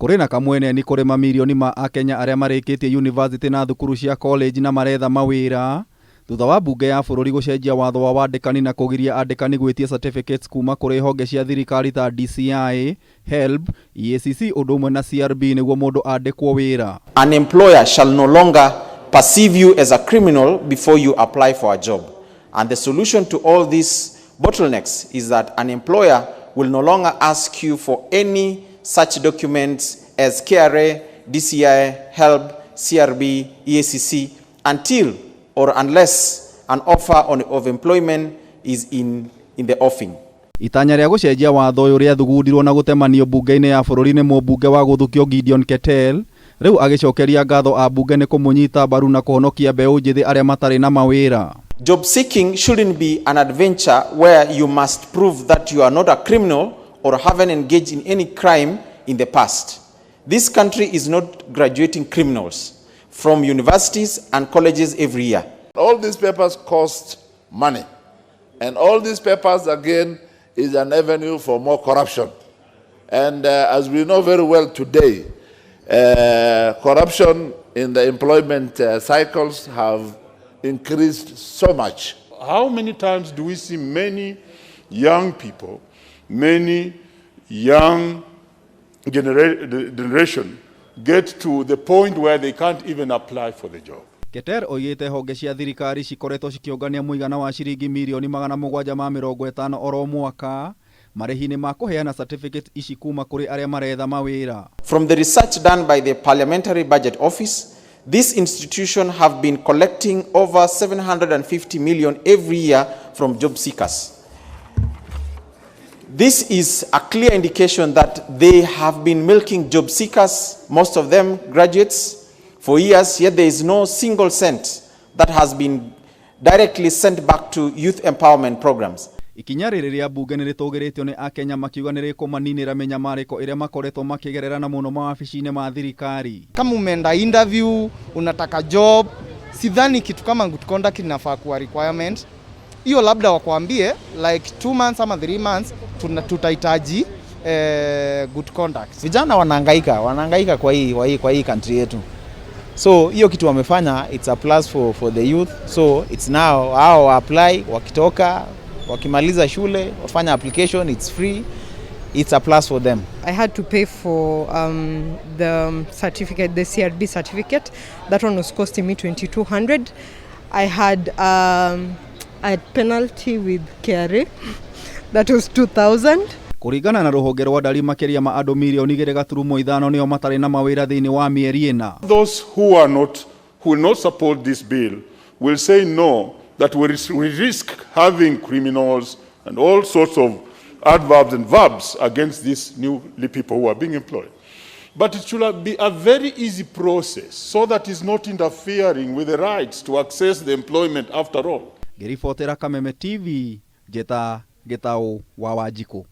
Kũrĩ na kamweneni kũrĩ mamirioni ma Akenya arĩa marĩkĩtie yunivasĩtĩ na thukuru cia college na maretha mawĩra thutha wa mbunge ya bũrũri gũcenjia watho wa wandĩkani na kũgiria andĩkani gwĩtia certificates kuma kũrĩ honge cia thirikari ta DCI, HELB, EACC ũndũ ũmwe na CRB nĩguo mũndũ andĩkwo wĩra. An employer shall no longer perceive you as a criminal before you apply for a job. And the solution to all these bottlenecks is that an employer will no longer ask you for any such documents as KRA, DCI, HELB, CRB, EACC until or unless an offer of employment is in the offing. Itanya rĩa gũcenjia watho ũyũ rĩathugundirwo na gũtemanio mbunge-inĩ ya bũrũri nĩ mũmbunge wa Gũthukio Gideon Ketel, rĩu agĩcokeria ngatho ambunge nĩ kũmũnyita mbaru na kũhonokia mbeũ njĩthĩ arĩa matarĩ na mawĩra. Job seeking shouldn't be an adventure where you must prove that you are not a criminal or haven't engaged in any crime in the past. This country is not graduating criminals from universities and colleges every year. All these papers cost money. And all these papers, again, is an avenue for more corruption. And as we know very well today, corruption in the employment cycles have increased so much. How many times do we see many young people, many young generation get to the point where they can't even apply for the job? Keter oigĩte honge cia thirikari cikoretwo cikĩũngania mũigana wa ciringi mirioni 750 oro mwaka marĩhi-inĩ ma kũheana certificate ici kuma kũrĩ arĩa maretha mawĩra. From the research done by the Parliamentary Budget Office, this institution have been collecting over 750 million every year from job seekers. This is a clear indication that they have been milking job seekers, most of them graduates, for years, yet there is no single cent that has been directly sent back to youth empowerment programs. Ikinya rĩrĩ rĩa mbunge nĩ rĩtũgĩrĩtio nĩ Akenya makiuga nĩ rĩkũmaninĩra mĩnyamarĩko ĩrĩa makoretwo makĩgerera na mũno mawabici-inĩ ma thirikari. Kama umeenda interview, unataka job, sidhani kitu kama good conduct inafaa kuwa requirement. Hiyo labda wakuambie like 2 months ama 3 months tutahitaji good conduct. Vijana wanahangaika, wanahangaika kwa hii country yetu. So hiyo kitu wamefanya, it's a plus for the youth. So it's now hao wa apply, wakitoka, wakimaliza shule, wafanya application, it's free. It's a plus for them. I had to pay for the certificate, the CRB certificate. That one was costing me 2200. I had a penalty with KRA. That was 2000. Kũringana na rũhonge rwa ndari, makĩria ma andũ mirioni 2.5 nĩo matarĩ na mawĩra thĩinĩ wa mĩeri 4. Those who are not, who will not support this bill will say no, that we risk having criminals and all sorts of adverbs and verbs against these new people who are being employed. But it should be a very easy process so that it's not interfering with the rights to access the employment after all. Ngĩribotera Kameme TV, njĩta Gĩtaũ wa Wanjikũ.